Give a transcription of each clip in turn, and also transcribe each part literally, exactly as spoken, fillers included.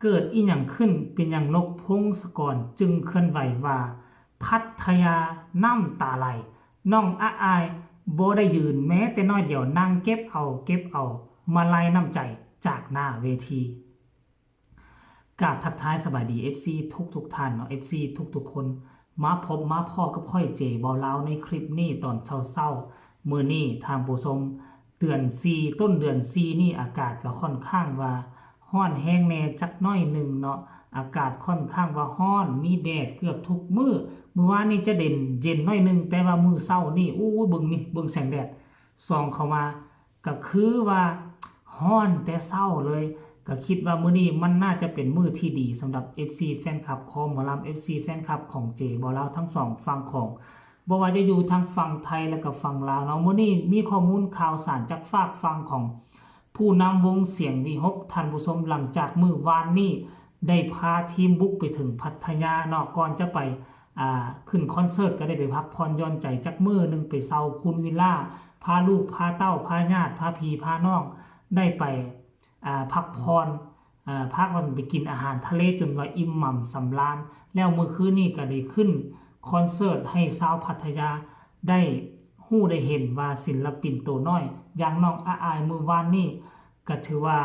เกิดอิหยังขึ้น เป็นหยังนกพงศกรจึงเคลื่อนไหวว่า พัทยาน้ำตาไหล น้องอาอายบ่ได้ยืนแม้แต่น้อยเดียว นั่งเก็บเอา เก็บเอา มาลัยน้ำใจจากหน้าเวที กราบทักทายสบายดี เอฟซี ทุกทุกท่านเนาะ เอฟซี ทุกทุกคน มาพบมาพ้อกับข้อยเจบ่าวลาวในคลิปนี้ตอนเช้าๆ มื้อนี้ท่านผู้ชม เดือนสี่ ต้นเดือนสี่นี่อากาศก็ค่อนข้างว่าร้อนแฮงแน่จักหน่อยหนึ่งเนาะ อากาศค่อนข้างว่าร้อน มีแดดเกือบทุกมื้อ มื้อวานนี่จะเด่นเย็นหน่อยหนึ่ง แต่ว่ามื้อเช้านี่ อู้ย เบิ่งนี่ เบิ่งแสงแดดส่องเข้ามา ก็คือว่าร้อนแต่เช้าเลย ก็คิดว่ามื้อนี้มันน่าจะเป็นมื้อที่ดีสำหรับ เอฟซี แฟนคลับคอหมอลำ เอฟซี แฟนคลับของเจบ่าวลาวทั้งสองฝั่งของ บ่ว่าจะอยู่ทางฝั่งไทยและก็ฝั่งลาวเนาะ มื้อนี้มีข้อมูลข่าวสารจากฝากฝั่งของผู้นำวงเสียงวีหก ท่านผู้ชม หลังจากมื้อวานนี้ได้พาทีมบุกไปถึงพัทยาเนาะ ก่อนจะไป อ่า ขึ้นคอนเสิร์ตก็ได้ไปพักผ่อนหย่อนใจจักมื้อหนึ่ง ไปเซาพูลวิลล่า พาลูก พาเต้า พาญาติ พาพี่ พาน้อง ได้ไป อ่า พักผ่อน อ่า พากันไปกินอาหารทะเลจนว่าอิ่มหนำสำราญ แล้วมื้อคืนนี้ก็ได้ขึ้นคอนเสิร์ตให้ชาวพัทยาได้ฮู้ได้เห็นว่าศิลปินตัวน้อย อย่างน้องอาอายมื้อวานนี้ ก็ถือว่า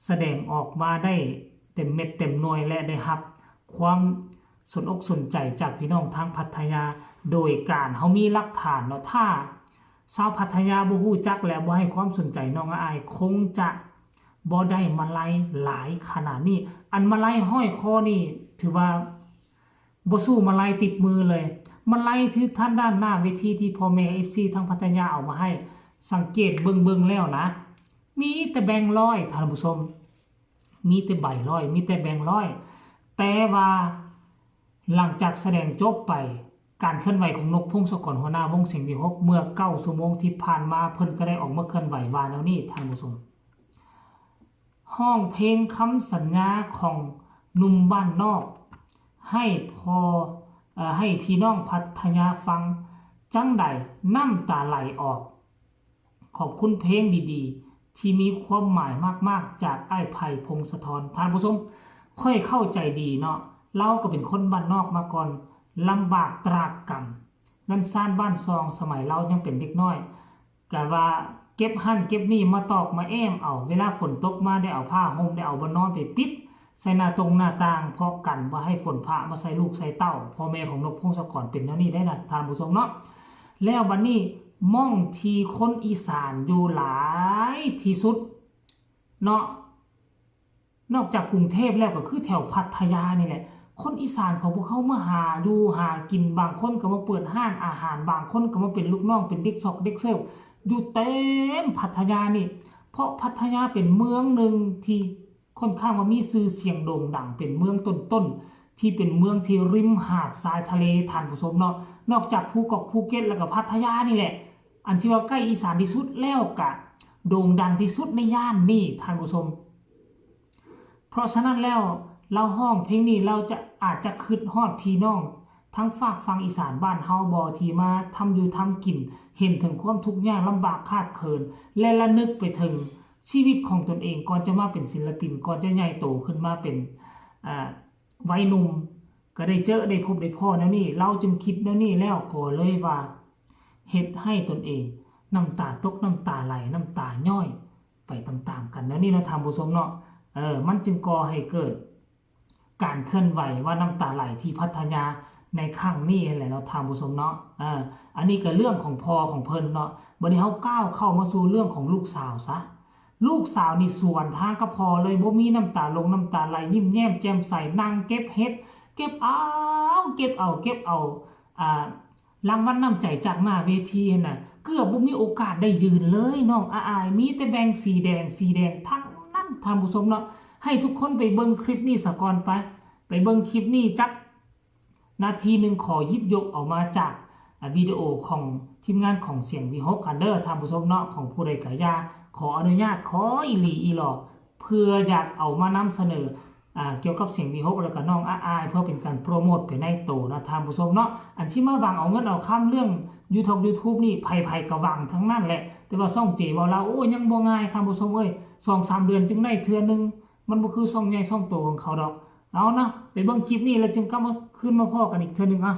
แสดงออกมาได้เต็มเม็ดเต็มหน่วย และได้รับความสนอกสนใจจากพี่น้องทางพัทยา โดยการเฮามีหลักฐานเนาะ ถ้าชาวพัทยาบ่ฮู้จักและบ่ให้ความสนใจน้องอาอาย คงจะบ่ได้มาลัยหลายขนาดนี้ อันมาลัยห้อยคอนี่ถือว่า บ่สู้มาลัยติดมือเลย มาลัยที่ทางด้านหน้าเวทีที่พ่อแม่ เอฟซี ทางพัทยาเอามาให้ สังเกตเบิ่งๆแล้วนะ มีแต่แบงค์ร้อย ท่านผู้ชม มีแต่ใบร้อย มีแต่แบงค์ร้อย แต่ว่าหลังจากแสดงจบไป การเคลื่อนไหวของนกพงศกร หัวหน้าวงเสียงวีหก เมื่อเก้าชั่วโมงที่ผ่านมา เพิ่นก็ได้ออกมาเคลื่อนไหวว่าแนวนี้ ท่านผู้ชม ร้องเพลงคำสัญญาของหนุ่มบ้านนอก ให้พอ เอ่อ ให้พี่น้องพัทยาฟัง จั่งใดน้ำตาไหลออก ขอบคุณเพลงดีๆ ที่มีความหมายมากๆ จากอ้ายไผ่ พงศธร ท่านผู้ชม ข้อยเข้าใจดีเนาะ ลาวก็เป็นคนบ้านนอกมาก่อน ลำบากตรากกำ เฮือนซานบ้านซอง สมัยลาวยังเป็นเด็กน้อย ก็ว่าเก็บหั่นเก็บนี่มาตอกมาแอ้มเอา เวลาฝนตกมาได้เอาผ้าห่ม ได้เอาบ่อนนอนไปปิด ใส่หน้าตรงหน้าต่าง เพราะกันบ่ให้ฝนฟ้ามาใส่ลูกใส่เต้า พ่อแม่ของนกพงศกรเป็นแนวนี้ได้นะ ท่านผู้ชมเนาะ แล้วบัดนี้หม่องที่คนอีสานอยู่หลายที่สุดเนาะ นอกจากกรุงเทพฯแล้วก็คือแถวพัทยานี่แหละ คนอีสานเขาพวกเขามาหาอยู่หากิน บางคนก็มาเปิดร้านอาหาร บางคนก็มาเป็นลูกน้อง เป็นเด็กซอกเด็กเสิร์ฟ อยู่เต็มพัทยานี่ เพราะพัทยาเป็นเมืองหนึ่งที่ค่อนข้างว่ามีชื่อเสียงโด่งดัง เป็นเมืองต้นๆ ที่เป็นเมืองที่ริมหาดทรายทะเล ท่านผู้ชมเนาะ นอกจากภูเก็ต ภูเก็ต แล้วก็พัทยานี่แหละ อันที่ว่าใกล้อีสานที่สุด แล้วก็โด่งดังที่สุดในย่านนี่ ท่านผู้ชม เพราะฉะนั้นแล้ว ลาวฮ้องเพลงนี้ ลาวจะ อาจจะคิดฮอดพี่น้องทางฝากฝั่งอีสานบ้านเฮาบ่ ที่มาทำอยู่ทำกิน เห็นถึงความทุกข์ยากลำบากขาดเขิน และระลึกไปถึงชีวิตของตนเอง ก่อนจะมาเป็นศิลปิน ก่อนจะใหญ่โตขึ้นมาเป็น อ่า วัยหนุ่ม ก็ได้เจอได้พบได้พ้อแนวนี้ ลาวจึงคิดแนวนี้ แล้วก็เลยว่า เฮ็ดให้ตนเองน้ำตาตก น้ำตาไหล น้ำตาย้อยไปตามๆกันแนวนี้เนาะ ท่านผู้ชมเนาะ เออ มันจึงก่อให้เกิดการเคลื่อนไหวว่าน้ำตาไหลที่พัทยาในครั้งนี้หั้นแหละเนาะ ท่านผู้ชมเนาะ เออ อันนี้ก็เรื่องของพ่อของเพิ่นเนาะ บัดนี้เฮาก้าวเข้ามาสู่เรื่องของลูกสาวซะ ลูกสาวนี่สวนทางกับพ่อเลย บ่มีน้ำตาลงน้ำตาไหล ยิ้มแย้มแจ่มใส นั่งเก็บเห็ด เก็บเอา เก็บเอา เก็บเอา อ่า รางวัลน้ำใจจากหน้าเวทีหั้นน่ะ เกือบบ่มีโอกาสได้ยืนเลย น้องอาอาย มีแต่แบงค์สีแดง สีแดงทั้งนั้น ท่านผู้ชมเนาะ ให้ทุกคนไปเบิ่งคลิปนี้ซะก่อนไป ไปเบิ่งคลิปนี้จักนาทีหนึ่ง ขอหยิบยกออกมาจาก อ่า วิดีโอของทีมงานของเสียงวีหกกันเด้อ ท่านผู้ชมเนาะ ของผู้ใดก็อย่า ขออนุญาต ขออีหลีอีหลอ เพื่ออยากเอามานำเสนอ อ่า เกี่ยวกับเสียงวีหก แล้วก็น้องอาอาย เพื่อเป็นการโปรโมทไปในโตนะ ท่านผู้ชมเนาะ อันที่มาหวังเอาเงินเอาคำเรื่องยูทงยูทูบนี่ ไผๆก็หวังทั้งนั้นแหละ แต่ว่าช่องเจบ่าวลาว โอ้ย ยังบ่ง่าย ท่านผู้ชมเอ้ย สองสามเดือนจึงได้เทื่อหนึ่ง มันบ่คือช่องใหญ่ช่องโตของเขาดอก เอานะ ไปเบิ่งคลิปนี้แล้วจึงกลับมาคืนมาพ้อกันอีกเทื่อหนึ่งอ่ะ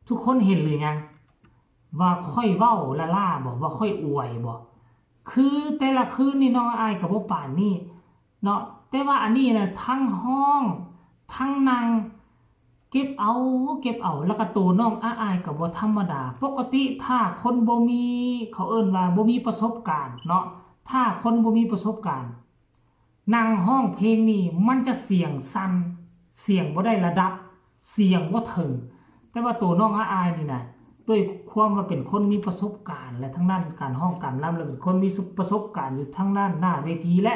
ทุกคนเห็นหรือยัง ว่าข้อยเว้าล่าๆบ่ ว่าข้อยอวยบ่ คือแต่ละคืนนี่น้องอ้ายก็บ่ปานนี้เนาะ แต่ว่าอันนี้นะทั้งฮ้อง ทั้งนั่ง เก็บเอา เก็บเอา แล้วก็โตน้องอ้ายก็บ่ธรรมดา ปกติถ้าคนบ่มี เขาเอิ้นว่าบ่มีประสบการณ์เนาะ ถ้าคนบ่มีประสบการณ์ นั่งฮ้องเพลงนี่มันจะเสียงสั่น เสียงบ่ได้ระดับ เสียงบ่เถิง แต่ว่าโตน้องอ้ายนี่นะ ด้วยความว่าเป็นคนมีประสบการณ์ และทั้งด้านการฮ้องการรำ และเป็นคนมีประสบการณ์อยู่ทั้งด้านหน้าเวที และ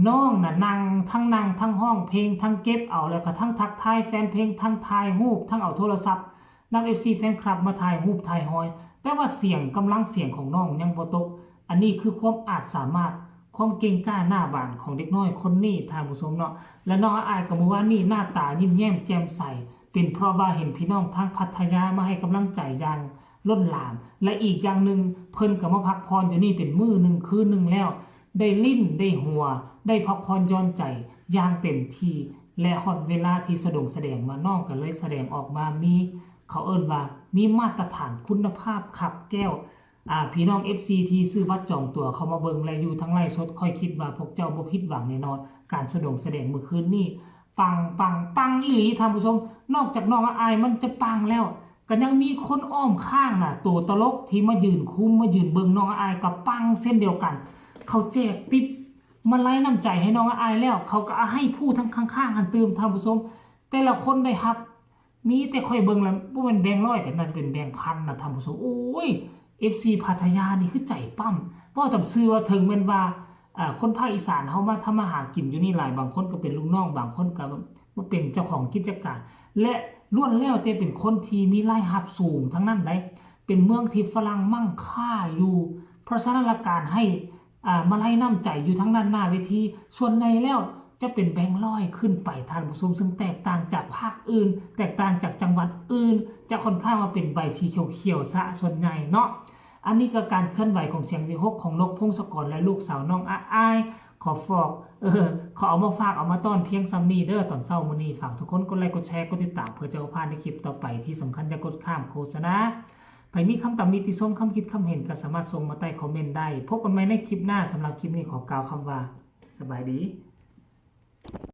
น้องน่ะนั่ง ทั้งนั่ง ทั้งฮ้องเพลง ทั้งเก็บเอา แล้วก็ทั้งทักทายแฟนเพลง ทั้งถ่ายรูป ทั้งเอาโทรศัพท์ นำ เอฟซี แฟนคลับมาถ่ายรูปถ่ายฮอย แต่ว่าเสียง กำลังเสียงของน้องยังบ่ตก อันนี้คือความอาจสามารถ ความเก่งกล้าหน้าบานของเด็กน้อยคนนี้ท่านผู้ชมเนาะ และน้องอ้ายก็มื้อวานนี้หน้าตายิ้มแย้มแจ่มใส เป็นเพราะว่าเห็นพี่น้องทางพัทยามาให้กำลังใจอย่างล้นหลาม และอีกอย่างหนึ่งเพิ่นก็มาพักผ่อนอยู่นี่เป็นมื้อหนึ่งคืนหนึ่งแล้ว ได้ลิ้นได้หัว ได้พักผ่อนหย่อนใจอย่างเต็มที่ และฮอดเวลาที่สะดงแสดงมาน้องก็เลยแสดงออกมามี เขาเอิ้นว่ามีมาตรฐานคุณภาพคับแก้ว อ่า พี่น้อง เอฟซี ที่ซื้อบัตรจองตั๋วเข้ามาเบิ่งและอยู่ทางไลฟ์สด ข้อยคิดว่าพวกเจ้าบ่ผิดหวังแน่นอน การสะดงแสดงมื้อคืนนี้ ปัง ปัง ปังอีหลีท่านผู้ชม นอกจากน้องอ้ายมันจะปังแล้ว ก็ยังมีคนอ้อมข้างน่ะ โตตลกที่มายืนคุม มายืนเบิ่งน้องอ้ายก็ปังเช่นเดียวกัน เขาแจกทิปมาลัยน้ำใจให้น้องอ้ายแล้ว เขาก็เอาให้ผู้ทั้งข้างๆ หั้นตื่มท่านผู้ชม แต่ละคนได้รับ มีแต่ข้อยเบิ่งแล้ว บ่แม่นแบงค์ร้อยก็น่าจะเป็นแบงค์พันนะท่านผู้ชม โอ้ย เอฟซี พัทยานี่คือใจปั๊ม เว้าตามซื่อว่าถึงแม่นว่า เอ่อ คนภาคอีสานเฮามาทำมาหากินอยู่นี่หลาย บางคนก็เป็นลูกน้อง บางคนก็มาเป็นเจ้าของกิจการ และล้วนแล้วแต่เป็นคนที่มีรายรับสูงทั้งนั้นเด้ เป็นเมืองที่ฝรั่งมั่งค่าอยู่ เพราะฉะนั้นละการให้ อ่า มาลัยน้ำใจอยู่ทางด้านหน้าเวที ส่วนใหญ่แล้วจะเป็นแบงค์ร้อยขึ้นไปท่านผู้ชม ซึ่งแตกต่างจากภาคอื่น แตกต่างจากจังหวัดอื่น จะค่อนข้างว่าเป็นใบสีเขียวๆ ซะส่วนใหญ่เนาะ อันนี้ก็การเคลื่อนไหวของเสียงวิหกของนกพงศกรและลูกสาวน้องอ้าย ขอฝาก เออ ขอเอามาฝากเอามาต้อนเพียงส่ำนี้เด้อ ตอนเช้ามื้อนี้ ฝากทุกคนกดไลค์กดแชร์กดติดตามเพื่อจะบ่พลาดในคลิปต่อไป ที่สำคัญอย่ากดข้ามโฆษณา ไผมีคำตำหนิติชม คำคิดคำเห็นก็สามารถส่งมาใต้คอมเมนต์ได้ พบกันใหม่ในคลิปหน้า สำหรับคลิปนี้ขอกล่าวคำว่า สบายดี